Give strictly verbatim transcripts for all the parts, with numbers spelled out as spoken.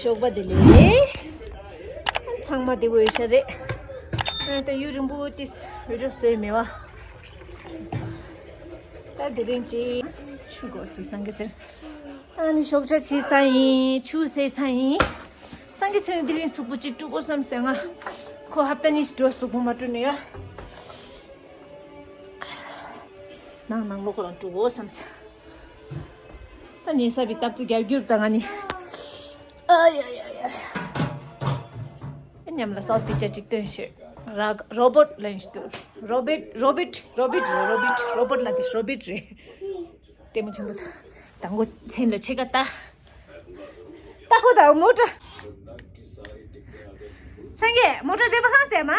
ཞོགས་པ་བདེ་ལེགས། ཚང་མ་བདེ་པོ་ཡོད་ཤག་རེད། ཨ་ད་ཡུན་རིང་པོ་ཏིས་བི་ཌི་ཡོ་བཟོས་མེད་པ། ད་དེ་རིང་ཅིག་ཆུ་དགོས་སི་སང་གི་ཚེ། ཨ་ནི་ཞོགས་ཇ་བྱས་ཚར་ཡིན། ཆུ་བཟས་ཚར་ཡིན། སང་གི་ཚེ་དེ་རིང་གཟུགས་པོ་ཅིག་དཀྲུག་དགོས་བསམ་སེ་ང་། ཁོ་ཧབ་ཏ་གཉིས་ཤིག་འགྲོ་གཟུགས་པོ་མ་དཀྲུག་ནས་ཡ། ནང་ནང་ལོགས་ཁོ་རང་དཀྲུག་དགོས་བསམ་སེ། ད་ཉལ་ས་བི་སྟབས་ཙི་རྒྱབ་འགྱུར་ད་ང་ནི། ཨ་ཡ་ཡ་ཡ། ཨེ་མཉམ་ལ་སའོ་པི་ཅ་ཅིག་སྟོན་ཤོད། ར་རོ་བོ་ཊི་ལེན་ཤོད། རོ་བེ་རོ་བིཊ་རོ་བིཊ་རེད། རོ་བིཊ་རོ་བོ་ཊི་ལ་དེ་རོ་བིཊ་རེད། ལྟད་མོ་ཆེན་པོ་དང་གོ་མཚན་ལ་ཆེ་ག་ད། ད་ཧོ་ད་མོ་ཊ། སངས་རྒྱས་མོ་ཊ་བདེ་པོ་ཧང་ཟེར་མ།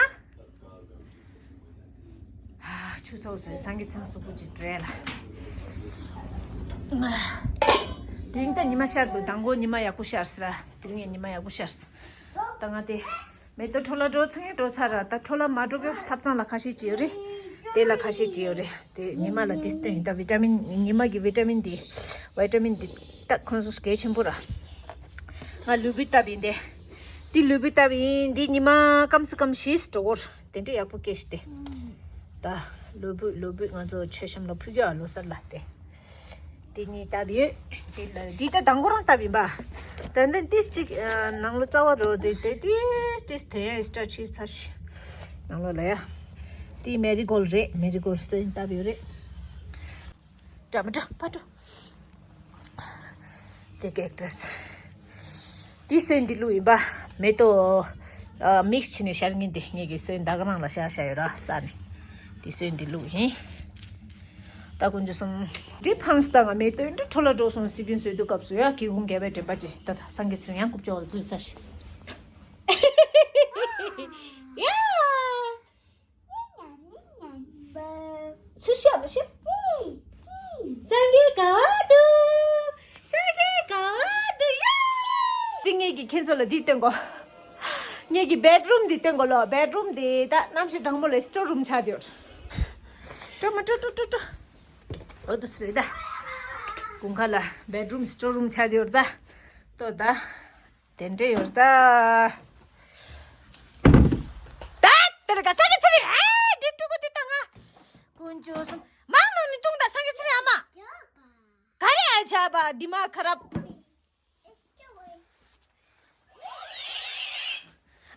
ཆུ་ཚོགས་ཚོས་སངས་རྒྱས་ཚང་གཟུགས་པོ་ཅིག་བྲོས་ལ། དེ་རིང་ད་ཉི་མ་ཤར་འདུག་དང་པོ་ཉི་མ་ཡག་པོ་ཤར་སི་ར། དེ་རིང་ཡང་ཉི་མ་ཡག་པོ་ཤར་སི། ད་ང་དེ་མེ་ཏོག་འཕྲོ་ལ་འགྲོ་ཚང་ཡང་འགྲོ་ཚར་ར། ད་འཕྲོ་ལ་མ་འགྲོ་གི་ཐབ་ཚང་ལ་ཁ་ཤས་ཅིག་ཡོད་རེད། དེ་ལ་ཁ་ཤས་ཅིག་ཡོད་རེད། དེ་ཉི་མ་ལ་དེ་སྟོན་ཡིན། ད་བི་ཏ་མིན་ཉི་མ་གི་བི་ཏ་མིན་དེ་བི་ཏ་མིན་དེ་ད་ཁོང་ཚོ་གལ་ཆེན་པོ་ར། ང་ལུས་པོའི་སྟབས་ཡིན་དེ། དེ་ལུས་པོའི་སྟབས་ཡིན་དེ་ཉི་མ་སྐམ་སི་སྐམ་ཞིག་འགྲོ་གོ་ར། དེ་འདྲ་ཡག་པོ་སྐྱེས་ཤི་སྟེ། ད་ལོ་བུ་ལོ་བུ་ང་ཚོ་མཆོད་བཤམས་ལ་ཕུལ་རྒྱུ་ཨ་ལོ་གསར་ལ་སྟེ། དེ་གཉིས་བཏབ་ཡོད། དེ་ལ་འདི་ད་དང་པོ་རང་བཏབ་ཡིན་པ། ད་འདི་ཏིས་ཅིག་ནང་ལོ་རྩ་བ་རོ་དེ་དེ་ཏིས་ཏིས་དེ་ཡང་སི་ཊར་ཆི་ཚ་ཤི། ནང་ལོ་ལ་ཡ། དེ་མེ་རི་གོལ་རེད། མེ་རི་གོལ་སོན་བཏབ་ཡོད་རེད། འདྲ་མི་འདྲ་ཕ་ཏོ། དེ་ཀེག་ཊས། དེ་སོན་འདི་ལུག་ཡིན་པ། མེ་ཏོག་ཨ་མིག་སི་བྱས་ནས་ཤར་ངེས་འདི་ངེད་ཀྱི་སོན་ད་ག་རང་ལ་ཤར་ཤར་ཡོད་ར་ས་ནི། དེ་སོན་འདི་ལུག་ཡིན། ད་ཀུན་ཇུ་སོང་། འདི་ཕངས་ད་ང་མེ་ཏོག་འདི་འཕྲོ་ལ་འགྲོ་སོང་། སི་པིན་སོས་དུས་སྐབས་སུ་ཡ་སྐྱེ་ཁུངས་རྒྱལ་བའི་དྲན་པ་ཅི་ད་ད་སངས་རྒྱས་ཚེ་ཡང་རྐུབ་ཀྱོག་ལ་འཛུལ་ཚར་ཤི། ཡ། ཚུར་ཤོག་མི་ཤོག་སངས་རྒྱས་ག་བ་འདུག་སངས་རྒྱས་ག་བ་འདུག་ཡ། འདི་ངེད་ཀྱིས་ཁྱེད་ཚོ་ལ་འདི་སྟོན་གོ། ངེད་ཀྱི་བེད་རུམ་འདི་སྟོན་གོ་ལོ། བེད་རུམ་འདི་ད་གནམ་གཤིས་གྲང་མོ་ལ་སི་ཊོར་རུམ་ཆགས་བསྡད་ཡོད། སྤྲོ་མ་སྤྲོ་སྤྲོ་སྤྲོ་སྤྲོ། འོ་དུ་སི་རེད་ད། དགུན་ཁ་ལ་བེད་རུམ་སི་ཊོར་རུམ་ཆགས་བསྡད་ཡོད་ད། ལྟོས་ད། དེ་འདྲ་ཡོད་ད། ད་དེར་ག་སངས་རྒྱས་ཚེ་རིང་། ཨེ་འདི་ཕྲུ་གུ་འདི་ད་ང་། དཀོན་མཆོག་གསུམ། མང་ནང་ནས་བཏུང་ད་སངས་རྒྱས་ཚེ་རིང་ཨ་མ། ག་རེ་ཨ་ཆ་བ་འདི་མ་ཁ་རབ།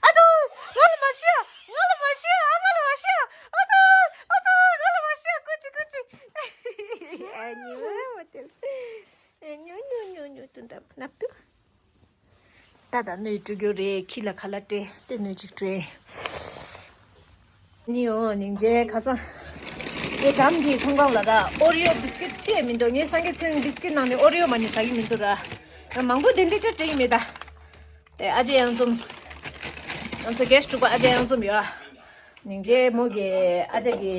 ཨ་ཙོ། ང་ལ་མ་ཤི་ཨ། ང་ལ་མ་ཤི་ཨ། ཨ་མ་ལ་མ་ཤི་ཨ། ཨ་ཙོ། ཨ་ཙོ། ང་ལ་མ་ཤི་ཨ། ཀུ་ཅི་ཀུ་ཅི། ཨ་ཉུ་མ་ཏེ། ཨ་ཉུ་ཉུ་ཉུ་ཉུ་ཏུན་ད་ནབ་ཏུ། ད་ད་སྣོད་བཀྲུ་རྒྱུ་རེད། ཁྱི་ལ་ཁ་ལག་སྤྲད་དེ་སྣོད་ཅིག་སྤྲད། ནི་ཡོང་སྙིང་རྗེ་ཁ་སང་། དེ་འགྲམ་གྱི་ཚོང་ཁང་ལ་ར་ཨོ་རི་ཡོ་བི་སི་ཀིཊ་ཅི་ཡང་མི་འདུག་ངས་སངས་རྒྱས་ཚེ་རིང་བི་སི་ཀིཊ་ནང་ནས་ཨོ་རི་ཡོ་མ་ནི་ཟ་གི་མི་འདུག་ར། ཡང་མང་པོ་དེ་འདྲ་སྤྲད་སྤྲད་ཀྱི་མེད་ད། དེ་ཨ་ཅེ་གཡང་འཛོམས། ང་ཚོ་གེ་སི་ཊི་དྲུག་པ་ཨ་ཅེ་གཡང་འཛོམས་ཡོད་ཨ། སྙིང་རྗེ་མོ་གི་ཨ་ཅེ་གི་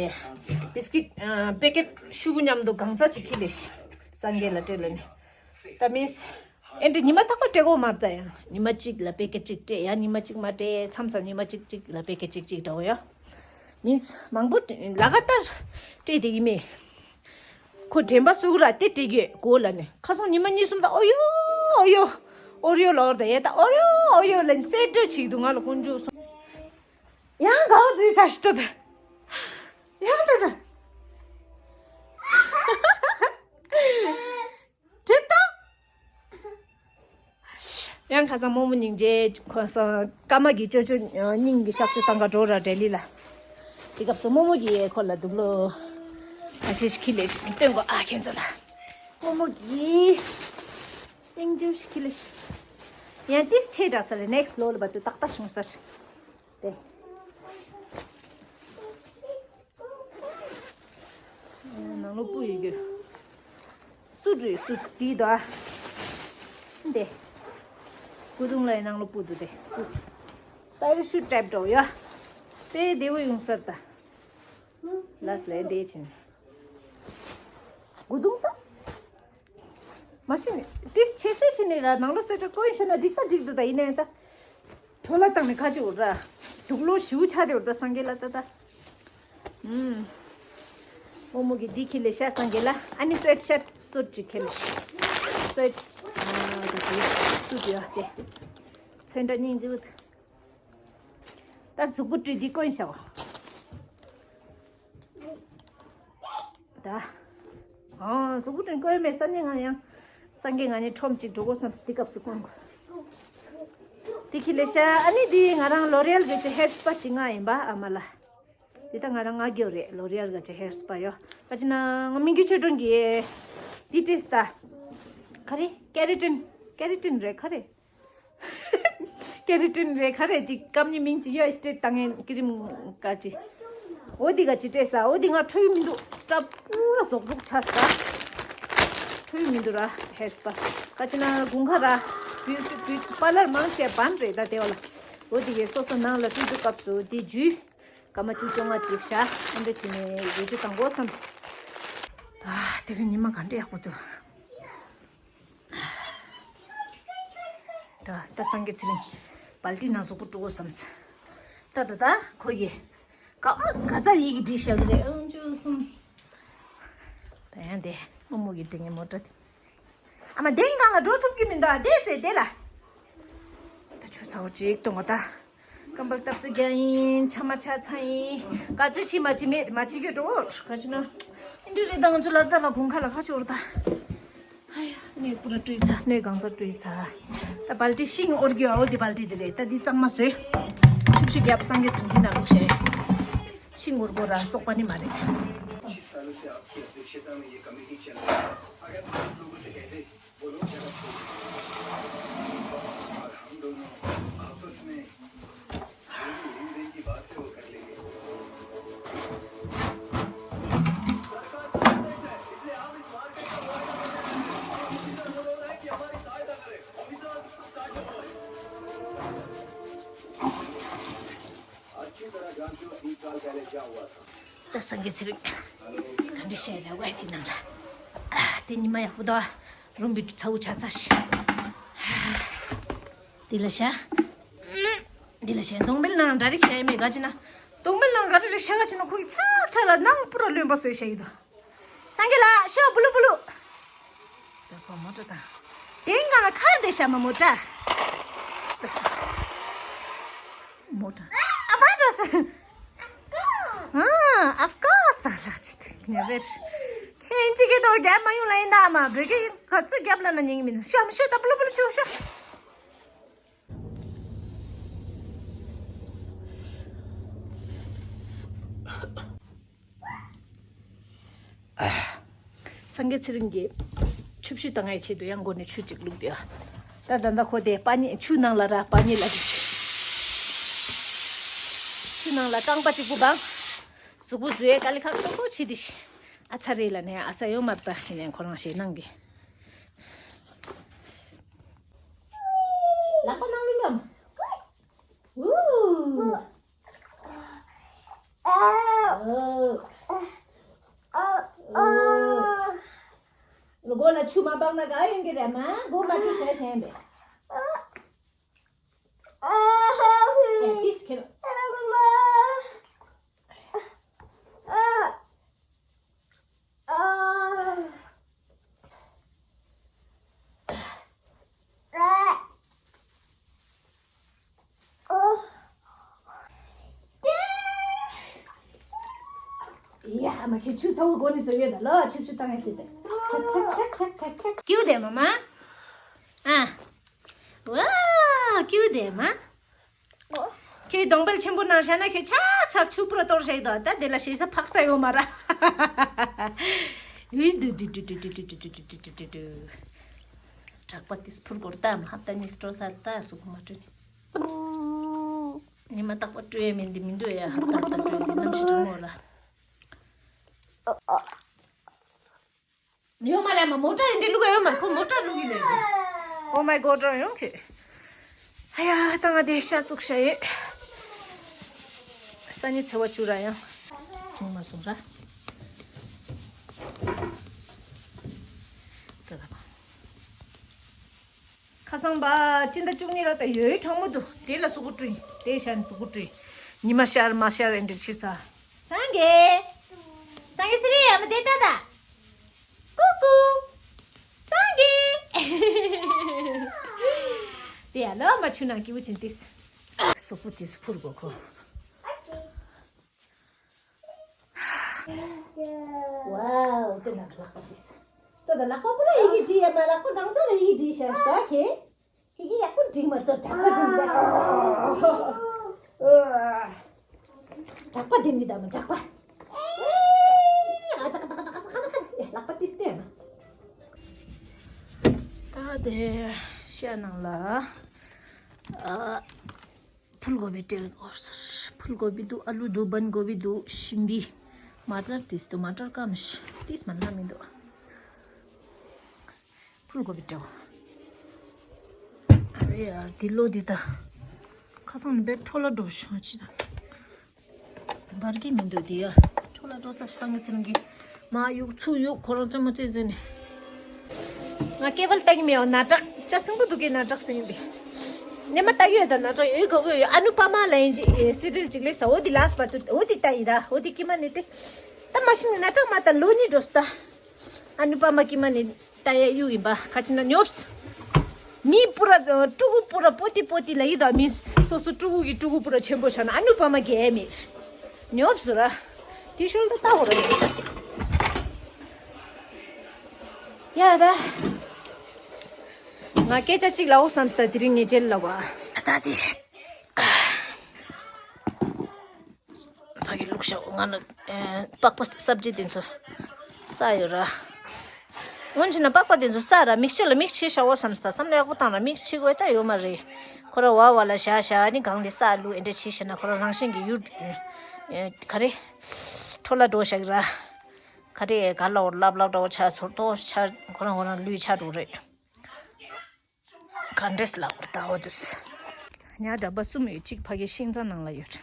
བི་སི་ཀིཊ་ཨ་པེ་ཀེཊ་ཤུ་གུ་མཉམ་དུ་གང་ཙག་ཅིག་ཁྱེར་ལེ་ཤི། སངས་རྒྱས་ལ་སྤྲད་ལ་ནི། ད་མིས། ཨེ་འདྲ་ཉི་མ་རྟག་པར་སྤྲད་གོ་མ་རེད་ད། ཡང་ཉི་མ་གཅིག་ལ་པེ་ཀེཊ་གཅིག་སྤྲད། ཡང་ཉི་མ་གཅིག་མ་སྤྲད། མཚམས་མཚམས་ཉི་མ་གཅིག་གཅིག་ལ་པེ་ཀེཊ་གཅིག་གཅིག་འདྲ་བོ་ཡ། མིས་མང་པོ་ལ་ག་ལྟར་སྤྲད་བསྡད་ཀྱི་མེད། ཁོ་དྲན་པ་གསོ་གི་ར་དེ་སྤྲད་ཀྱི་གོ་ལ་ནི། ཁ་སང་ཉི་མ་གཉིས་གསུམ་ད་ཨོ་ཡོ་ཨོ་ཡོ་ཨོ་རི་ཡོ་ལོར་ད་ཡེ་ད་ཨོ་རི་ཡོ་ཨོ་ཡོ་ལ་ནི་སེ་འདྲ་བྱེད་ཀྱི་འདུག་ང་ལ་དཀོན་མཆོག་གསུམ། ཡང་དགའ་བོ་འཛུལ་ཚར་ཤི་ཏོ་ད། ཡང་ད་ད། གྲིབ་ཏོ། ཡང་ཁ་སང་རྨོ་མོ་སྙིང་རྗེ་ཁོ་སང་ཀརྨ་གི་ཅོ་ཅོ་སྙིང་གི་གཤག་བཅོས་བཏང་ག་འགྲོ་ར་ལྡི་ལི་ལ། དེ་སྐབས་སུ་རྨོ་མོ་གིས་ཁོ་ལ་དུག་ལོག་ཁ་ཤས་ཤིག་ཁྱེར་ལེ་ཤི་སྟོན་གོ་ཨ་ཁྱེད་ཚོ་ལ། རྨོ་མོ་གིས་སྙིང་རྗེ་ཞིག་ཁྱེར་ལེ་ཤི། ཡང་ཏིས་ཆེ་དྲགས་ས་རེད། ནེག་སི་ལོ་ལ་བ་དུ་ཏག་ཏག་བྱུང་ས་རེད། དེ། ནང་ལོགས་སྤུ་ཡི་གེ། སུ་འདྲ་སུ་དེའི་དོ་ཨ། འདི། སྐུ་གདུང་ལ་ཡི་ནང་ལོགས་སྤུ་འདུག་དེ་སུ། པེ་ར་ཤུཊ་ཊའིབ་འདྲ་བོ་ཡ། དཔེ་བདེ་བོ་ཡོང་ས་རེད་ད། ལས་ལས་འདི་ཕྱིན། སྐུ་གདུང་ད། མ་ཤི་ནི། ཏིས་ཆེ་སེ་ཕྱིན་ནི་ར་ནང་ལོགས་སེ་ཏྲ་ཀོ་ཡིན་ཤེ་ན་འགྲིག་ད་འགྲིག་འདུག་ད་ཡིན་ནའི་ད། གྲོ་ལ་བཏང་ནས་ཁ་ཅིག་འོར་ར། དུག་ལོག་ཞིའུ་ཆ་དེ་འོར་ད་སངས་རྒྱས་ལ་ད་ད། ཨུམ། རྨོ་མོ་གི་འདི་ཁྱེར་ལེ་ཤ་སངས་རྒྱས་ལ་ཨ་ནི་སོད་ཤ་སུད་ཅིག་ཁྱེར་ལེ་ཤ། སོད། ཨ་ད་དེ་སུད་ཡོད་དེ། དེ་འདྲ་སྙིང་རྗེ་བོ། ད་གཟུགས་པོ་བཀྲུས་འདི་བསྐོན་བཞག་གོ། ད། ཨོ་གཟུགས་པོ་བཀྲུས་བསྐོན་མེད་ས་ནས་ང་ཡང་། སངས་རྒྱས་ང་ནི་ཁྲོམ་གཅིག་འགྲོ་དགོས་བསམ་སྟེ་དེ་སྐབས་སུ་བསྐོན་གོ། དེ་ཁྱི་ལས་ཤ་ཨ་ནི་འདི་ང་རང་ལོ་རེལ་གི་ཅི་ཧེར་སྤ་ཅིག་ང་ཡིན་པ་ཨ་མ་ལ། འདི་ད་ང་རང་ང་རྒྱོ་རེད་ལོ་རེལ་གི་ཅི་ཧེར་སྤ་ཡོ། ག་ཅི་ན་ང་མི་རྒྱུ་ཆོས་སྒྲོན་གི། འདི་ཏྲེས་ད། ག་རེ་ཀེ་རེ་ཏིན། ཀེ་རེ་ཏིན་རེད་ག་རེ། ཀེ་རེ་ཏིན་རེད་ག་རེ་ཅིག་སྐམ་ཉི་མིང་ཅིག་ཡོད་སི་ཏྲེ་ཏང་ངན་ཀི་རིམ་ག་ཅི། འོ་དེ་ག་ཅི་སྤྲད་ས་འོ་དེ་ང་འཕྲོ་ཡི་མི་འདུག་སྐྲ་པུ་ར་ཟོག་པོ་ཆ་ས། འཕྲོ་ཡི་མི་འདུག་ར་ཧེར་སྤ། ག་ཅི་ན་དགུན་ཁ་ར། བུ་བུ་པ་ལར་མང་ཆེ་བན་རེད་ད་དེ་བ་ལ། འོ་དེ་གའི་སོ་སོ་ནང་ལ་བཀྲུས་དུས་སྐབས་སུ་དེ་འཇུས། སྐར་མ་བཅུ་བཅོ་ལྔ་ཅིག་བཞག་ཨ་འདྲ་བྱས་ནས་བེད་སྤྱོད་བཏང་དགོས་བསམ། ད་དེ་རིང་ཉི་མ་ག་འདྲ་ཡག་པོ་འདུག་ད་ད་སངས་རྒྱས་ཚེ་རིང་། སྦལ་ཏི་ནང་གཟུགས་པོ་བཀྲུ་དགོས་བསམ། ད་ད་ད་ཁོ་གིས། ག་ག་ས་ཡི་གི་བྲིས་བཞག་གི་རེད་ཨང་ཅུ་གསུམ། ད་ཡང་དེ་རྨོ་མོ་གིས་འབྲི་ངེས་མོ་ཊ་དེ། ཨ་མ་དེང་གང་ལ་འགྲོ་ཐུབ་ཀྱི་མི་འདུག་དེ་ཚེ་དེ་ལ། ད་ཆུ་ཚ་བོ་ཅིག་གཏོང་བ་ད། སྐམ་པར་སྟབས་རྩེ་རྒྱག་ཡིན་ཆ་མ་ཆ་ཚ་ཡིན། ག་ཚོད་ཕྱིན་མ་ཕྱིན་མེད་མ་ཕྱིན་གྱི་འགྲོ་ག་ཕྱིན་ན། འདི་རེད་ད་ང་ཚོ་ལ་ད་ལ་གོང་ཁ་ལ་ཁ་ཆོར་ད། ཨ་ཡ་སྣོད་པུ་ར་བཀྲུས་ཚ་སྣོད་གང་ཚ་བཀྲུས་ཚ། ད་སྦལ་ཏི་ཤིང་འོར་གྱི་འོ་དེ་སྦལ་ཏི་དེ་རེད་ད་འདི་གཙང་མ་བཟོས། ཆུ་བཞི་རྒྱབ་སངས་རྒྱས་ཚང་གི་ནང་བླུགས་བྱས། ཤིང་འོར་གོ་ར་བཙོག་པ་ནི་མ་རེད། ད་སངས་རྒྱས་ཚེ་རིང་། ག་འདྲ་བཤད་ར་བའི་དེ་ནང་ལ། ཨ་དེ་ཉི་མ་ཡག་པོ་འདུག་རུམ་བི་ཚ་བོ་ཆ་ཚ་ཞིག་འདི་ལ་ཤ། འདི་ལ་ཤ་གདོང་པལ་ནང་འདྲ་རིགས་ཤ་ཡ་མེད་ག་ཅི་ན། གདོང་པལ་ནང་ག་རེ་རེ་ཤ་ག་ཅི་ན་ཁོ་གི་ཆ་ཆ་ལ་ནང་པུ་ར་རློན་པ་བཟོས་ཤ་ཡི་འདུག་སངས་རྒྱས་ལ་ཤོག་བུ་ལུ་བུ་ལུ། ད་ཁོ་མོ་ཏྲ་དང་། དེང་ག་ལ་ཁར་དེ་ཤ་མ་མོ་ཏྲ། མོ་ཏྲ། ཨ་བ་ཏྲ་སི། ཨ་ཨབ་ཀོ་ས་ལ་ཅི་དེ་ཉ་བེར། ཁྱེད་ཅི་གི་དོར་རྒྱབ་མ་ཡོང་ལ་ཡིན་ད་མ་བོད་གི་ག་ཚོད་རྒྱབ་ལ་ན་ཉིང་མིན་ཤ་མི་ཤ་ད་བུ་ལུ་བུ་ལུ་ཆུ་ཤ། སངས་རྒྱས་ཚེ་རིང་གིས་ཆུ་བཤུས་བཏང་ཡའི་ཆེད་དུ་ཡང་སྒོ་ནས་ཆུ་གཅིག་བླུགས་ཏེ། ད་ད་ད་ཁོ་དེ་པ་ཉེ་ཆུ་ནང་ལ་ར་པ་ཉེ་ལ་གི་ཆུ་ནང་ལ་རྐང་པ་གཅིག་པུ་བང་། གཟུགས་པོ་བཟོས་དཀའ་ལས་ཁག་པོ་བྱེད་དེ་ཤི། ཨ་ཚ་རེད་ལ་ནས་ཨ་ཚ་ཡོད་མ་རེད་ད་ཡིན་ནས་ཁོ་རང་ཞེད་སྣང་གི། ལག་པ་ནང་ལུས་ལམ། ཨུ། ཨུ། ཨུ། མགོ་ལ་ཆུ་མ་སྦངས་ན་ག་ཡོང་གི་རེད་མ། མགོ་མ་བཀྲུས་བྱས་བྱས་པས། ཨེ་ཏིས་ཁེར། ཡ་མ་ཁྱེད་ཆུ་ཚ་བོ་སྒོ་ནས་བཟོས་ཡོད་ད་ལ་ཆུ་ཆུ་བཏང་ཡ་བྱེད་དེ། ཁྱབ་ཁྱབ་ཁྱབ་ཁྱབ་ཁྱབ་ཁྱབ། ཀྱུ་དེ་མ་མ། ཨ། ཝ། ཀྱུ་དེ་མ། ཁྱེད་གདོང་པལ་ཆེན་པོ་ནང་བཞག་ན་ཁྱེད་ཆག་ཆག་ཆུ་ཕུ་ར་གཏོར་བཞག་ཡོད་དོ་ད་དེ་ལ་ཞེ་ས་འཕག་ས་ཡོད་མ་ར། ཨུ་དུ་དུ་དུ། དྲེག་པ་ཏིས་ཕུར་གོར་ཏམ་ཧབ་ཏ་ནི་སྤྲོ་ས་ལ་ཏ་སུ་ཁུ་མ་སྤྲོ་ནི། ཉི་མ་རྟག་པར་སྤྲོ་ཡ་མིན་འདི་མི་འདུག་ཡ་ཧབ་ཏ་ཧབ་ཏ་སྤྲོ་ཡ་འདི་ནམ་ཞིག་དྲང་མོ་ལ། ཡོད་མ་རེད་མ་མོ་ཊ་ཡིན་འདི་ལུག་ཡོད་མ་རེད་ཁོ་མོ་ཊ་ལུག་ཡིན་ལེ། Oh my god རང་ཡོང་ཁེ། ཨ་ཡ་ད་ང་དེ་ཤ་བཙུགས་ཤ་ཡེ། ས་ཉི་ཚེ་བ་བཅུ་ར་ཡང་། བྱུང་མ་སོང་ར། ད་ད་པ། ཁ་སང་པ་སྤྱི་ཟླ་བཅུ་གཉིས་ལ་ད་ཡོད་གྲང་མོ་འདུག་དེ་ལ་སུ་གུ་བཀྲུས་དེ་ཤར་སུ་གུ་བཀྲུས། ཉི་མ་ཤར་མ་ཤར་ཨེ་འདྲ་ཕྱི་ས། སངས་རྒྱས། སངས་རྒྱས་སི་རི་ཡ་མ་དེ་ད་ད། ཀུ་ཀུ། སངས་རྒྱས། ཡ་ལ་མ་ཆུ་ནང་སྐྱིད་པོ་བྱིན་ཏིས། སོག་པོ་དེ་སུ་ཕུར་གོ་ཁོ། ཝའོ་དེ་ནང་ལག་པ་ཏིས། ཏོ་ད་ལག་པ་པུ་ར་ཡི་གེ་བྲིས་ཡ་མ་ལག་པ་གང་ཚ་ལ་ཡི་གེ་བྲིས་ཤག་ད་ཁེ། ཡི་གེ་ཡག་པོ་བྲིས་མ་ཏོ་དྲག་པ་བྲིས་ད། དྲག་པ་བྲིས་མི་ད་མ་དྲག་པ། ཨ་ཏག་ཏག་ཏག་ཏག་ཏག་ལག་པ་ཏིས་ཏེ་མ། ད་དེ་ཤ་ནང་ལ། ཨ། ཕུལ་གོ་བི་སྤྲད་དགོས། ཕུལ་གོ་བི་འདུག་ཨ་ལུ་འདུག་བན་གོ་བི་འདུག་ཤིམ་པི། མ་ཏར་ཏིས་འདུག་མ་ཏར་ཀམ་ཤི་ཏིས་མ་ན་མི་འདུག་ཕུལ་གོ་བི་སྤྲད། ཨ་རེ་ཡ་འདི་ལོ་འདི་ད། ཁ་སང་ནི་བས་འཕྲོ་ལ་འགྲོ་ཤོག་ཅི་ད། འབར་གི་མི་འདུག་དེ་ཡ། ཁྲོ་ལ་ཁྲོ་ཚ་སང་གི་ཚུན་གི། མ་གཡུག་ཚུགས་གཡུག་ཁོ་རང་ཙེ་མོ་ཙེ་ཟེར་ནས། ང་སྐྱེ་བལ་བཏང་གི་མེད་འོ་ན་དྲག་ཅ་སྲིན་པོ་འདུག་གི་ན་དྲག་ཟེར་གི་འདི། ནས་མ་ལྟ་གི་ཡོད་ད་ན་དྲག་ཡོད་གོ་གི་ཡོད་ཨ་ནུ་པ་མ་ལ་ཡིན་ཅི་སི་རིལ་ཅིག་ལས་ས་འོ་དི་ལ་སི་པ་ཏུ་འོ་དི་ལྟ་ཡི་ད་འོ་དི་ཀི་མ་ནི་ཏི། ད་མ་ཤི་ནི་ན་དྲག་མ་ལྟ་ལོ་གཉིས་འགྲོ་སི་ད། ཨ་ནུ་པ་མ་ཀི་མ་ནི་ལྟ་ཡ་གཡུག་ཡིན་པ་ཁ་ཅིག་ན་ཉོབས། མི་པུ་ར་ཕྲུ་གུ་པུ་ར་པོ་ཏི་པོ་ཏི་ལ་ཡི་དོ་མི་སོ་སོ་ཕྲུ་གུ་གི་ཕྲུ་གུ་པུ་ར་ཆེན་པོ་ཆགས་ན་ཨ་ནུ་པ་མ་གི་ཨེ་མི་ཉོབས་སུ་ར། དེ་ཤོལ་ད་ལྟ་བོ་ར་ཡ་ད། ང་སྐད་ཆ་གཅིག་ལའོ་བསམ་སྟ་དེ་རིང་ངས་ཅེལ་ལ་བ། ད་དེ། ཕ་གི་ལུག་ཤོག་ང་ནི་པགས་པ་སབ་ཇི་དེ་ཚོ་ས་ཡོད་ར། སྔོན་ཆད་ན་པགས་པ་དེ་ཚོ་ས་ར་མིག་ཆི་ལ་མིག་ཆི་ཤ་བོ་བསམ་ས་བསམ་ལ་ཡག་པོ་བཏང་ར་མིག་ཆི་དགོས་ད་ཡོད་མ་རེད། ཁོ་ར་བ་བ་ལ་བཞག་བཞག་ནི་གང་དེ་ས་ལུ་ཨེ་འདྲ་ཆི་ཤ་ན་ཁོ་ར་རང་བཞིན་གྱི་ཡུ། ག་རེ། ཁྲོ་ལ་འགྲོ་ཤག་ར། ག་རེ་ག་ལ་འོར་ལབ་ལབ་འདྲ་བོ་ཆ་ཚོར་ཏོ་ཆ་ཁོ་རང་ཁོ་རང་ལུས་ཆ་འགྲོ་རེད། ག་འདྲས་ལ་འོར་ད་འོ་དུས། ཉ་འདྲ་པ་གསུམ་ཡོད་གཅིག་ཕ་གི་ཤིང་རྩ་ནང་ལ་ཡོད།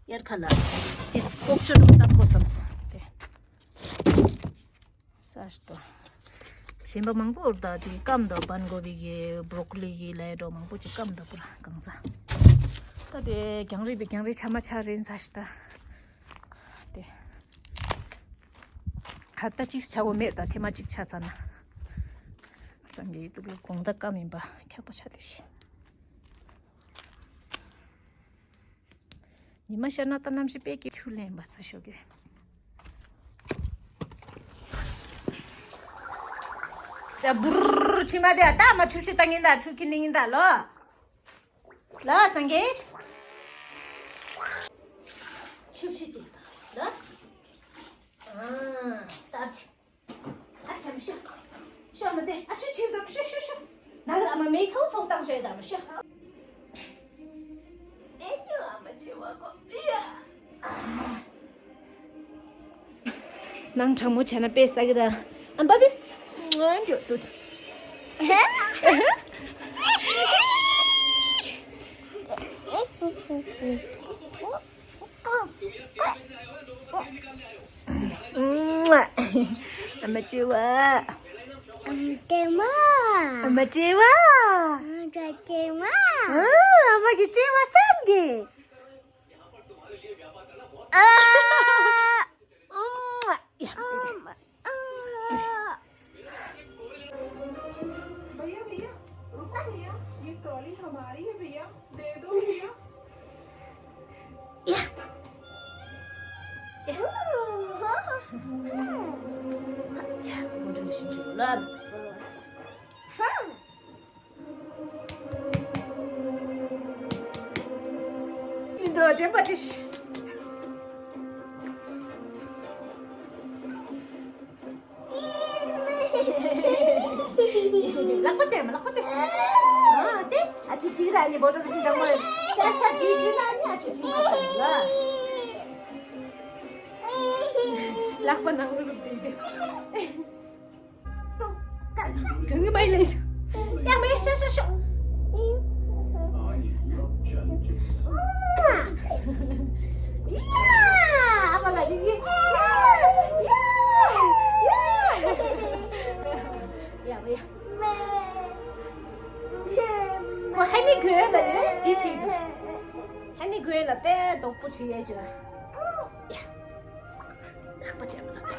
དབྱར་ཁ་ལ་དེ་ལྐོག་ཆུ་རུ་བཏབ་དགོས་བསམས་ཏེ། ས་ཞིག་ཏོ། གཞན་པ་མང་པོ་འོར་ད་དེ་སྐམ་དོ་བན་གོ་བི་གི་བྲོ་ཀོ་ལི་གི་ལའི་འགྲོ་མང་པོ་ཅིག་སྐམ་དོ་པུ་ར་གང་ཚ། ད་དེ་རྒྱང་རིང་པའི་རྒྱང་རིང་ཆ་མ་ཆ་རིན་ས་ཞིག་ད། དེ། ཧབ་ཏ་གཅིག་ཆ་བོ་མེད་ད་ཐེ་མ་གཅིག་ཆ་ཚ་ན། སང་གི་ཡི་ཏུ་ལ་གོང་ད་སྐམ་ཡིན་པ་ཁྱག་པ་ཆ་དེ་ཤི། ཉི་མ་ཤར་ན་ད་གནམ་གཤིས་དཔེ་སྐྱིད་ཆུ་ལེན་པ་ཚ་ཤོག་གི། ད་བུར་ཕྱི་མ་དེ་ད་མ་ཆུ་ཕྱི་ད་ཉིན་ད་ཆུ་ཁྱི་ནི་ཉིན་ད་ལོ། ལ་སང་གི། ཆུ་ཕྱི་དེ་ས་ལ། ཨ་ད་ཕྱི། ཨ་ཆ་མི་ཤོ། ཤོ་མ་དེ་ཨ་ཆུ་ཕྱིར་དང་ཤོ་ཤོ་ཤོ། ན་ག་ར་ཨ་མ་མེ་ཚོགས་ཚོགས་བཏང་ཤོ་ཡ་ད་མ་ཤོ། ཨེ་ཉོ་ཨ་མ་ཅི་བ་གོ་ཡ། ནང་གྲང་མོ་བྱས་ན་དཔེ་ས་གི་ར། ཨམ་པ་པི། ང་འགྱོ་དུ། ཨ་མ་ཅི་བ། ཨ་མ་ཅི་བ། ཨ་མ་ཅི་བ། ཨ་མ་ཅི་བ། ཨ་མ་གི་ཅི་བ་སང་གི། ཨ། ཨ། ཡ། भैया, भैया, रुको भैया, ये ट्रॉली हमारी है भैया, दे दो भैया। ཡ། ཡ། མོ་ཊ་ནི་ཤིན་ཅི་ལ། ཡིན་དུ་དྲན་པ་དྲིས། ལག་པ་སྟེར་མ་ལག་པ་སྟེར། ཨ་དེ་ཨ་ཅེ་ཅིག་ར་ནི་བོ་ཏོ་རི་ཤིན་དང་མོ་ཤ་ཤ་ཇུ་ཇུ་ན་ནི་ཨ་ཅེ་ཅིག་ར་ལ། ལག་པ་ནང་ལ་བླུགས་དེ་དེ། གང་གི་མ་ཡིན་ལས། ཡ་མ་ཡ་ཤ་ཤ་ཤ། ཡ་ཨ་མ་ལ་ཡི་ཡ་ཡ་ཡ་ཡ་མ་ཡ། ཁོ་ཧ་ནི་གོས་ལ་ཡོད་དེ་ཆེ། ཧ་ནི་གོས་ལ་དཔེ་དོག་པོ་བྲིས་ཡས་བྱོས། ཡ། ལག་པ་དེ་མ་ལག་པ།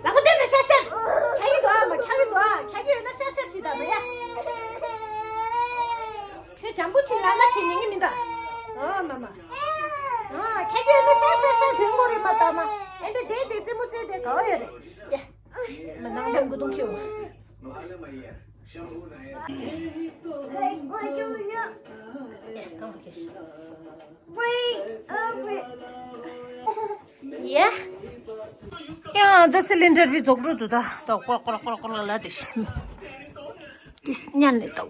ལག་པ་དེ་ལ་ཤ་ཤ། ཁྱ་གི་དོ་ཨ་མ་ཁྱ་གི་དོ་ཨ་ཁྱ་གི་ཡོད་ན་ཤ་ཤ་བྱེད་དམ་ཡ། ཇམ་པོ་ཆེ་ལ་ན་ཁྱེད་ཉན་གི་མིན་ད། ཨ་མ་མ། ཨ་ཁྱེད་ཀྱི་ཨ་ནི་ཤ་ཤ་ཤ་དོན་གོ་རེད་མ་ད་མ། ཨེ་འདྲ་དེ་དེ་རྩེད་མོ་རྩེ་དེ་ག་བ་ཡོད་རེད། ཡ། མ་ནང་ལྗང་གུ་དུང་ཁྱེར། ཡ་གང་བ་ཁྱེར། ཡ། ཡང་འདི་སི་ལིན་ཌར་བི་རྫོགས་འགྲོ་འདུག་ད། ད་ཀོར་ཀོར་ཀོར་ཀོར་ལ་ལ་དེ་ཤི། ཏིས་ཉལ་ནས་ལྟ།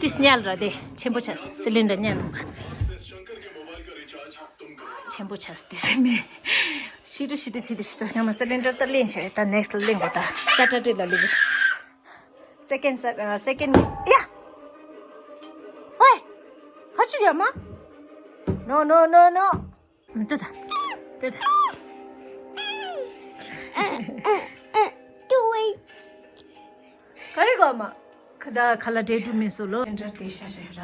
ཏིས་ཉལ་ར་དེ་ཆེན་པོ་ཆགས་སི་ལིན་ཌར་ཉལ་ནས། ཆེན་པོ་ཆགས་ཏིས་མེ། ཤི་དུ་ཤི་དུ་ཤི་དུ་ཤི་དུ་ང་མ་སི་ལིན་ཌར་ད་ལེན་ཤ་ད་ནེག་སི་ལེན་གོ་ད་སེ་ཊར་ཌེ་ལ་ལེན་གོ། སེ་ཀེན་ཌ་སེ་ཀེན་ཌ་ཡ། ཝེ། ཁ་ཆུ་ཡ་མ། ནོ་ནོ་ནོ་ནོ། ཏེ་ད། ཏེ་ད། ག་རེ་གོ་མ། ཁ་ད་ཁ་ལ་འདྲེ་དུ་མེ་སོ་ལོ། ཏེ་འདྲ་ཏེ་ཤ་ཤ་ར།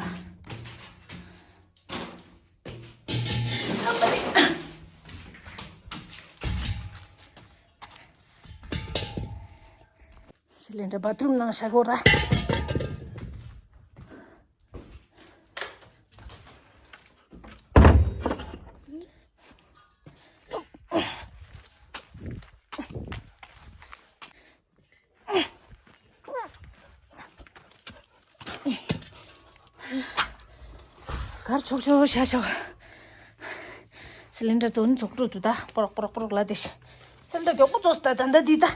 སི་ལིན་ཌར་བཱ་ཐི་རུམ་ནང་བཞག་གོ་ར། གར་ཆོག་ཆོག་བཞག་བཞག་སི་ལིན་ཌར་རྫོགས་ནི་རྫོགས་འགྲོ་འདུག་ད། པོ་རོག་པོ་རོག་པོ་རོག་ལ་དེ་ཤི། སི་ལིན་ཌར་མགྱོགས་པོ་རྫོགས་སི་ད་ད་ད་འདི་ད།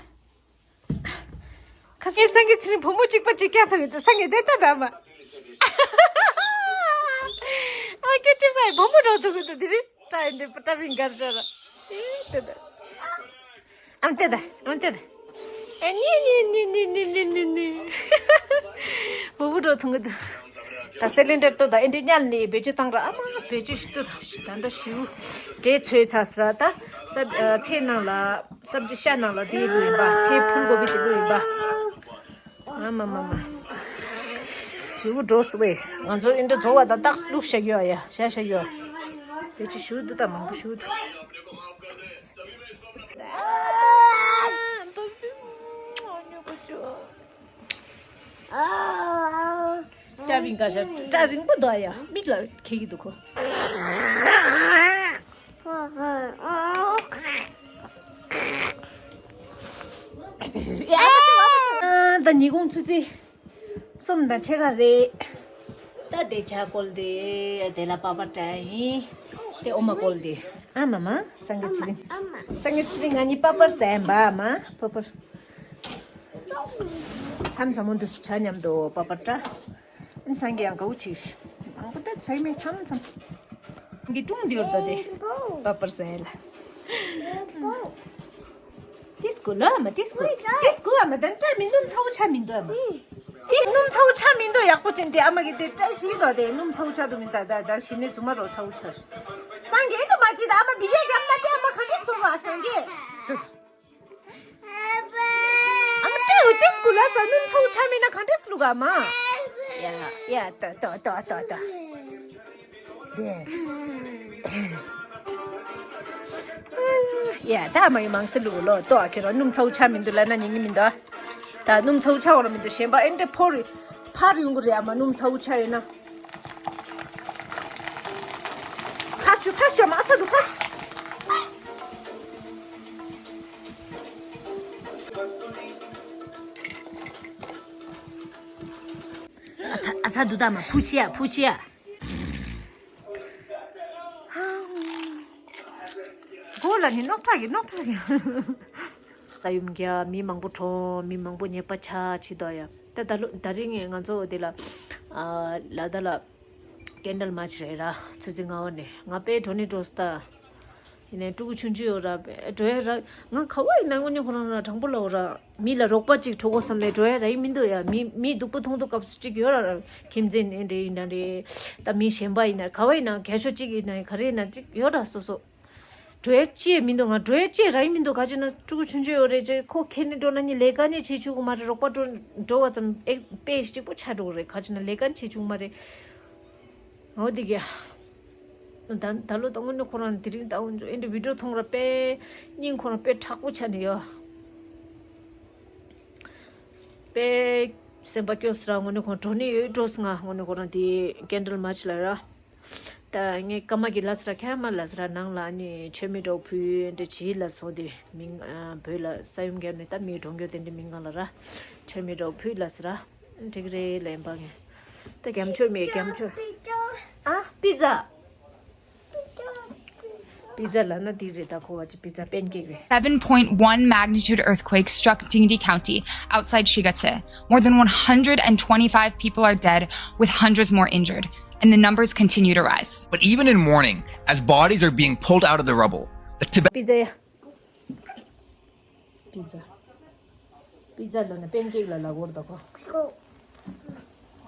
ཁ་སང་སངས་རྒྱས་ཚེ་རིང་བུ་མོ་གཅིག་པ་གཅིག་རྐྱང་ཐག་ཡོད་དུ་སངས་རྒྱས་བསྟན་ད་ད་མ། ཨ་ཀེ་ཏི་མའི་བུ་མོ་འགྲོ་འདུག་གི་འདུག་དེ་རིང་ཏྲ་ཡིན་དེ་པ་ཏྲ་བིན་གར་ཏྲ་ར། ཨེ་ཏེ་ད། ཨམ་ཏེ་ད་ཨམ་ཏེ་ད། ཨེ་ནི་ནི། བུ་བུ་འགྲོ་ཐུང་གི་འདུག་ད་སི་ལིན་ཌར་ཏོ་ད་ཨེ་འདྲ་ཉལ་ནི་བེད་སྤྱོད་བཏང་ར་ཨ་མ་བེད་སྤྱོད་ཞིག་ཏུ་ད་ད་ད་ཞིའུ་འདྲེ་ཚོས་ཚ་ས་ད་ས་ཚེ་ནང་ལ་སབ་ཇི་ཤ་ནང་ལ་དེ་ལུས་ཡིན་པ་ཚེ་ཕུལ་དགོ་པའི་དེ་ལུས་ཡིན་པ། ཨ་མ་མ་མ། ཞིའུ་འགྲོ་སི་བས། ང་ཚོ་ཨེ་འདྲ་རྫོགས་པ་དང་རྟགས་སུ་བླུགས་བཞག་ཡོད་ཡ་བཞག་བཞག་ཡོད། དེ་ཅི་ཞིའུ་འདུག་ད་མང་པོ་ཞིའུ་འདུག་སྐྲ་རིང་ག་ཤ་སྐྲ་རིང་པོ་འདུག་ཡ་མིག་ལ་ཁེལ་གི་འདུག་ཁོ། ད་ཉིན་གུང་ཆུ་ཚོད་གསུམ་དང་ཕྱེད་ཀ་རེད། ད་དེ་ཇ་བསྐོལ་དེ་དེ་ལ་པ་པར་སྤྲད་ཡིན། དེ་འོ་མ་བསྐོལ་དེ། ཨ་མ་མ་སངས་རྒྱས་ཚེ་རིང་། སངས་རྒྱས་ཚེ་རིང་ང་གཉིས་པ་པར་ཟ་ཡིན་པ་ཨ་མ་པ་པར། མཚམས་མཚམས་མོ་འདུག་སུ་ཆ་མཉམ་དུ་པ་པར་སྤྲད། ཨན་སངས་རྒྱས་ཡང་དགའ་བོ་བྱེད་ཤི། མང་པོ་ད་ཚད་མེད་མཚམས་མཚམས། ངའི་ཀྲུང་འདི་ཡོད་ད་དེ། པ་པར་ཟ་ཡ་ལ། ཏིས་ཀུ་ལ་ཨ་མ་ཏིས་ཀུ། ཏིས་ཀུ་ཨ་མ་དན་ཏྲ་མི་སྣུམ་ཚ་བོ་ཆ་མི་འདུག་ཨ་མ། ཏིས་སྣུམ་ཚ་བོ་ཆ་མི་འདུག་ཡག་པོ་ཅན་དེ་ཨ་མ་གི་དེ་ཏྲ་ཞིག་དོ་དེ་སྣུམ་ཚ་བོ་ཆ་དུ་མི་ད་ད་ད་ཞི་ནས་རྫུན་མ་རོ་ཚ་བོ་ཆ། སངས་རྒྱས་དུ་མ་ཅི་ད་ཨ་མ་བི་ཡ་རྒྱབ་ན་དེ་ཨ་མ་ག་འདྲ་སོང་བ་སངས་རྒྱས། ཨ་མ་ཏྲ་འུ་ཏིས་ཀུ་ལ་ས་སྣུམ་ཚ་བོ་ཆ་མི་ན་ག་འདྲ་སླུ་ག་མ། ཡ་ཡ་ཏོ་ཏོ་ཏོ་ཏོ། དེ། ཡ་ད་མ་ཡི་མང་སེ་ལུག་ལོ་ཏོ་ཨ་ཁེ་རོ་སྣུམ་ཚ་བོ་ཆ་མི་འདུག་ལ་ན་ཉིན་གི་མི་འདུག་ད་སྣུམ་ཚ་བོ་ཆ་བོ་ར་མི་འདུག་གཞན་པ་ཨེ་འདྲ་ཕོ་རི་ཕར་ཡོང་གི་རེད་ཨ་མ་སྣུམ་ཚ་བོ་ཆ་ཡོད་ན། ཕ་ཤུ་ཕ་ཤུ་མ་ས་འདུག་ཕ་ཤུ། ཨ་ཚ་ཨ་ཚ་འདུག་ད་མ་ཕུ་ཆི་ཡ་ཕུ་ཆི་ཡ། སྒོ་ལ་ནི་རྙོག་དྲ་གི་རྙོག་དྲ་གི། ས་ཡོམ་རྒྱག་མི་མང་པོ་གྲོངས་མི་མང་པོ་ཉེས་པ་ཆགས་ཆི་དོ་ཡ། ད་ད་ལོ་ད་རིང་ངས་ང་ཚོ་དེ་ལ་ཨ་ལ་ད་ལ་ཀེན་ཌལ་མཱར་ཆི་རེད་ར་ཆུ་ཚོད་ལྔ་པ་ནས་ང་དཔེ་འགྲོ་ནི་འགྲོ་སི་ད། ཡིན་ནའི་ཕྲུ་གུ་ཆུང་ཆུང་ཡོད་ར་འགྲོ་ཡ་ར་ང་ག་བ་ཡིན་ན་དངོས་གནས་ཁོ་རང་ར་དྲང་པོ་ལ་འོ་ར་མི་ལ་རོགས་པ་ཅིག་འགྲོ་དགོས་བསམ་ནས་འགྲོ་ཡ་ར་ཡིན་མི་འདུག་ཡ། མི་མི་སྡུག་པོ་མཐོང་དུས་སྐབས་སུ་ཅིག་ཡོད་ར་ར་ཁྱིམ་མཚེས་ནས་འདྲ་ཡིན་ན་རེད། ད་མི་གཞན་པ་ཡིན་ན་ག་བ་ཡིན་ན་རྒས་ཤོས་ཅིག་ཡིན་ན་ག་རེ་ཡིན་ན་ཅིག་ཡོད་ར་སོ་སོ། འགྲོ་ཡ་ཅི་ཡ་མི་འདུག་ང་འགྲོ་ཡ་ཅི་ར་ཡིན་མི་འདུག་ག་ཅི་ན་ཕྲུ་གུ་ཆུང་ཆུང་ཡོད་རེད་ཅེ་ཁོ་ཁྱེར་ནས་འགྲོ་ན་ནི་ལས་ཀ་ནི་བྱེད་ཆུག་གི་མ་རེད། རོགས་པ་འགྲོ་འགྲོ་བ་ཙམ་ཨེ་དཔེ་གཅིག་པོ་ཆགས་འགྲོ་གི་རེད། ག་ཅི་ན་ལས་ཀ་ནི་བྱེད་ཆུག་གི་མ་རེད། འོ་དེ་གི། ད་ད་ལོ་ད་དངོས་གནས་ཁོ་རང་དེ་རིང་ད་འོན་ཨེ་འདྲ་བི་ཌིའོ་མཐོང་ར་དཔེ་སྙིང་ཁོ་རང་དཔེ་མཁྲེགས་པོ་ཆགས་ནས་ཡོད། པའི་སེམས་པ་སྐྱོ་སི་ར། དངོས་གནས་ཁོང་འགྲོ་ནི་ཡོད་འགྲོ་སི། ང་དངོས་གནས་ཁོ་རང་དེ་ཀེན་ཌལ་མཱ་ཆི་ལ་ར། ད་ངས་ཀ་མ་གི་ལ་སི་ར་ཁ་མ་ལ་སི་ར་ནང་ལ་ནི་མཆོད་མེ་འདྲ་བོ་ཕུལ་འདྲ་བྱིས་ལ་སོང་དེ་མིང་ཨ་བོད་ལ་ས་ཡོམ་བརྒྱབ་ནས་ད་མི་གྲོངས་རྒྱུ་དེ་འདྲ་མིང་གང་ལ་ར་མཆོད་མེ་འདྲ་བོ་ཕུལ་ལ་སི་ར། འགྲིག་རེད་ལན་པ་ངས། ད་རྒྱ་མཆོད་མེད་རྒྱ་མཆོད། ཨ་པི་ཛ། པི་ཛ་ལབ་ན་འདི་རེད། ད་ཁོ་བ་ཅི་པི་ཛ་པན་ཀེག་རེད། Seven point one magnitude earthquake struck Dingde County outside Shigatse. More than one hundred twenty-five people are dead, with hundreds more injured, and the numbers continue to rise. But even in mourning, as bodies are being pulled out of the rubble, the Tibet པི་ཛ་ཡ། པི་ཛ། པི་ཛ་ལབ་ན་པན་ཀེག་ལ་ལབ་དགོས་རེད་ད་ཁོ།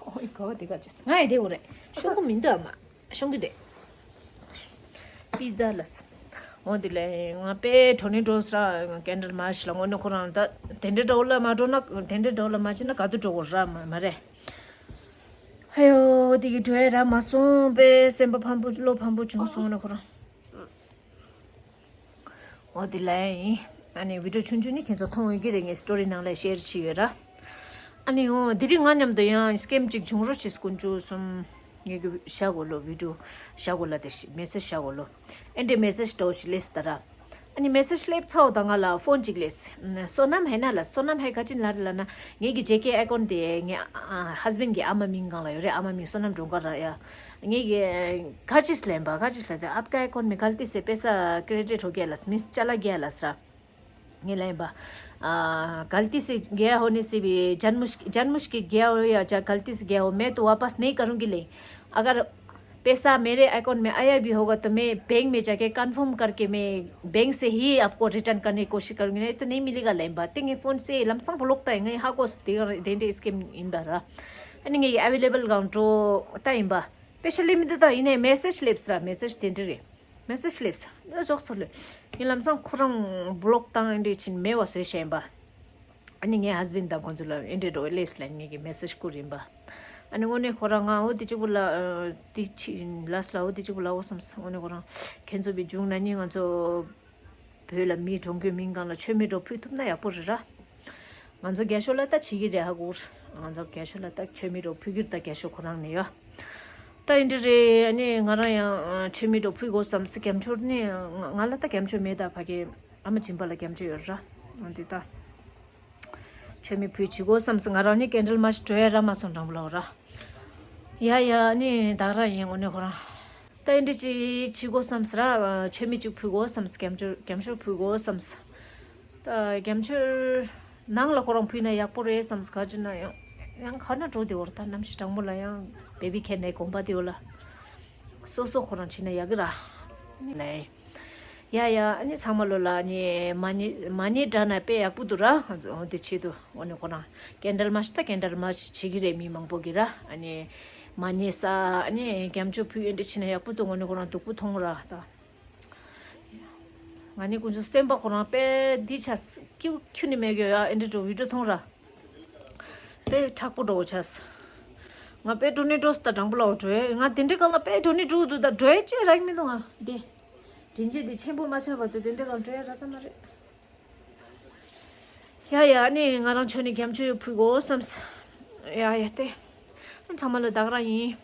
ཨོ་ཡི་ག་བ་དེ་ག་ཅེས་ང་ཡི་དེ་འོ་རེད། ཤོང་གི་མི་འདུག་ཨ་མ། ཤོང་གི་དེ། པི་ཛ་ལ་སི། འོ་དེ་ལས་ང་པའི་གྲོ་ནི་འགྲོ་ས་ར་ཀེན་ཌལ་མཱ་ཆི་ལ་དངོས་གནས་ཁོ་རང་ད་དེ་འདྲའི་འགྲོ་ལ་མ་འགྲོ་ན་དེ་འདྲའི་འགྲོ་ལ་མ་ཕྱིན་ན་ག་དུས་འགྲོ་དགོས་ར་མ་མ་རེད། ཧ་ཡོ་དེ་གི་འགྲོ་ཡ་ར་མ་སོང་པའི་སེམས་པ་ཕམ་པོ་བློ་ཕམ་པོ་བྱུང་སོང་ནས་ཁོ་རང་། འོ་དེ་ལ་ཡིན། ཨ་ནི་བི་ཌིའོ་ཆུང་ཆུང་ནི་ཁྱེད་ཚོ་མཐོང་ཡོད་ཀྱི་རེད། ངས་སི་ཊོ་རི་ནང་ལ་ཤེར་བྱས་ཡོད་ར། ཨ་ནི་འོ་དེ་རིང་ང་མཉམ་དུ་ཡང་སི་ཀེམ་གཅིག་བྱུང་རོགས་བྱེད་དཀོན་མཆོག་གསུམ། ངས་ཀྱི་བཞག་གོ་ལོ་བི་ཌིའོ་བཞག་གོ་ལ་དེ་ཤི་མེ་སེ་ཇི་བཞག་གོ་ལོ། ཨེ་འདྲའི་མེ་སེ་ཇི་འདྲ་བོ་ཞིག་སླེབས་སི་ད་ར། ཨ་ནི་མེ་སེ་ཇི་སླེབས་ཚར་བ་དང་ང་ལ་ཕོན་གཅིག་སླེབས། སོ་ནམ་ཧེ་ན་ལ་སོ་ནམ་ཧེ་ག་ཅི་ལ་རེད་ལབ་ན་ངས་ཀྱི་ཇེ་ཀེ་ཨེ་ཀོན་དེ་ངའི་ཧ་སི་བེན་གྱི་ཨ་མ་མིང་སྒང་ལ་ཡོད་རེད། ཨ་མ་མིང་སོ་ནམ་སྒྲོལ་དཀར་ར་ཡ། ངས་ཀྱི་ག་ཅི་ལེན་པ་ག་ཅི་ལེན་ཏེ་आपका अकाउंट में गलती से पैसा क्रेडिट हो गया ལ་མིན་ཅ་ལག་ག་ལ་སི་ར། ངས་ལེན་པ། ཨ། गलती से गया होने से भी जानबूझ जानबूझ के गया हो या चा गलती से गया हो, मैं तो वापस नहीं करूँगी ले। अगर पैसा मेरे अकाउंट में आया भी होगा तो मैं बैंक में जाके कंफर्म करके मैं बैंक से ही आपको रिटर्न करने की कोशिश करूँगी, नहीं तो नहीं मिलेगा। ལེན་པ་དེ་ངའི་ཕོན་སི་ལམ་སང་བོ་ལོག་ཏ་ངའི་ཧ་གོ་སི་དེ་དེ་འདྲའི་སི་ཀེམ་ཡིན་པ་ར། ཨ་ནི་ངའི་ཨ་ཝེ་ལེ་བལ་སྒང་འགྲོ་ད་ཡིན་པ། པེ་ཤ་ལེ་མི་འདུག་ད་ཡིན་ནའི་མེ་སེ་ཇི་སླེབས་སི་ར། མེ་སེ་ཇི་དེ་འདྲ་རེད། མེ་སེ་ཇི་སླེབས་སི་ད་ཞོག་ཚོ་ལོས། ངའི་ལམ་སང་ཁོ་རང་བོ་ལོག་བཏང་ཨེ་འདྲས་ཕྱིན་མེད་བ་བཟོས་བྱས་ཡིན་པ། ཨ་ནི་ངའི་ཧ་སི་བེན་དང་ཁོང་ཚོ་ལ་ཨེ་འདྲས་འགྲོ་སླེབས་སི་ལ་ངེད་ཀྱི་མེ་སེ་ཇི་བསྐུར་ཡིན་པ། ཨ་ནི་དངོས་གནས་ཁོ་རང་ང་འོ་དེ་གཅིག་པུ་ལ་དེ་ཕྱི་ལ་སི་ལ་འོ་དེ་གཅིག་པུ་ལ་འོ་བསམ་སི། དངོས་གནས་ཁོ་རང་ཁྱེད་ཚོ་བི་འབྱུང་ན་ནི་ང་ཚོ་བོད་ལ་མི་གྲོངས་རྒྱུའི་མིང་སྒང་ལ་མཆོད་མེ་འགྲོ་ཕུལ་ཐུབ་ན་ཡག་པོ་རེད་ར། ང་ཚོ་རྒྱ་ཤོ་ལ་ད་བྱེད་ཀྱི་རེད་ཧ་གོ། ང་ཚོ་རྒྱ་ཤོ་ལ་ད་མཆོད་མེ་འགྲོ་ཕུལ་གྱི་རེད། ད་རྒྱ་ཤོ་ཁོ་རང་ནས་ཡོད། ད་ཡིན་འདྲ་རེད། ཨ་ནི་ང་རང་ཡང་མཆོད་མེ་འགྲོ་ཕུལ་དགོས་བསམ་སི། རྒྱ་མཆོར་ནི་ང་ང་ལ་ད་རྒྱ་མཆོར་མེད། ད་ཕ་གི་ཨ་མ་སྦྱིན་པ་ལ་རྒྱ་མཆོར་ཡོད་ར། འོ་འདི་ད་མཆོད་མེ་ཕུལ་བྱེད་དགོས་བསམ་སི། ང་རང་ནི་ཀེན་ཌལ་མཱ་ཆི་འགྲོ་ཡ་ར་མ་སོང་དྲང་པོ་ལ་འོ་ར། ཡ་ཡ་ཨ་ནི་ད་ར་ཡིན་དངོས་གནས་ཁོ་རང་། ད་ཨེ་འདྲ་ཅིག་བྱེད་དགོས་བསམ་སི་ར། མཆོད་མེ་ཅིག་ཕུལ་དགོས་བསམ་སི། རྒྱ་མཆོར་རྒྱ་མཆོར་ཕུལ་དགོས་བསམ་སི། ད་རྒྱ་མཆོར་ནང་ལ་ཁོ་རང་ཕུལ་ན་ཡག་པོ་རེད་བསམ་སི། ག་ཅི་ན་ཡང་ཡང་ག་ན་འགྲོ་དེ་འོར་ད་གནམ་གཤིས་གྲང་མོ་ལ་ཡང་བེ་བི་ཁེ་ནའི་དགོན་པ་དེ་འོ་ལ་སོ་སོ་ཁོ་རང་ཕྱིན་ན་ཡག་གི་ར། ལེ། ཡ་ཡ་ཨ་ནི་ཚང་མ་ལོ་ལ་ཨ་ནི་མ་ཉེས་མ་ཉེས་འདྲ་ན་དཔེ་ཡག་པོ་འདུག་ར། འོ་དེ་ཆེད་དུ་འོ་ནི་ཁོ་རང་ཀེན་ཌལ་མཱ་ཆི་ད་ཀེན་ཌལ་མཱ་ཆི་བྱེད་ཀྱི་རེད་མི་མང་པོ་གི་ར། ཨ་ནི་མ་ཉེས་ས་ཨ་ནི་རྒྱ་མཆོར་ཕུལ་ཨེ་འདྲ་ཕྱིན་ན་ཡག་པོ་འདུག་འོ་ནི་ཁོ་རང་སྡུག་པོ་མཐོང་ར་ད། ང་ནི་ཀུན་སྤྱོད་སེམས་པ་ཁོ་རང་དཔེ་འདི་ཆ་ཁྱུ་ཁྱུ་ནི་མེད་གི་ཡ། ཨེ་འདྲ་འགྲོ་བི་ཌིའོ་མཐོང་ར་དཔེ་དྲག་པོ་འགྲོ་བོ་ཆ་ང་དཔེ་འགྲོ་ནི་འགྲོ་ས་ད་དྲང་པོ་ལ་འོ་འགྲོ་ཡ། ང་དེ་འདྲའི་སྒང་ལ་དཔེ་འགྲོ་ནི་འགྲོ་འདུག་ད་འགྲོ་ཡ་ཅེ་རག་མི་འདུག་ང་འདི་དྲིན་ཆེ་འདི་ཆེན་པོ་མ་ཆགས་བར་དུ་དེ་འདྲའི་སྒང་འགྲོ་ཡ་རག་ས་མ་རེད། ཡ་ཡ་ཨ་ནི་ང་རང་ཆོ་ནི་རྒྱ་མཆོར་ཕུལ་དགོས་བསམ་སི། ཡ་ཡ་ཏེ་ཨ་ཚང་མ་ལ་བདག་རང་ཡིན།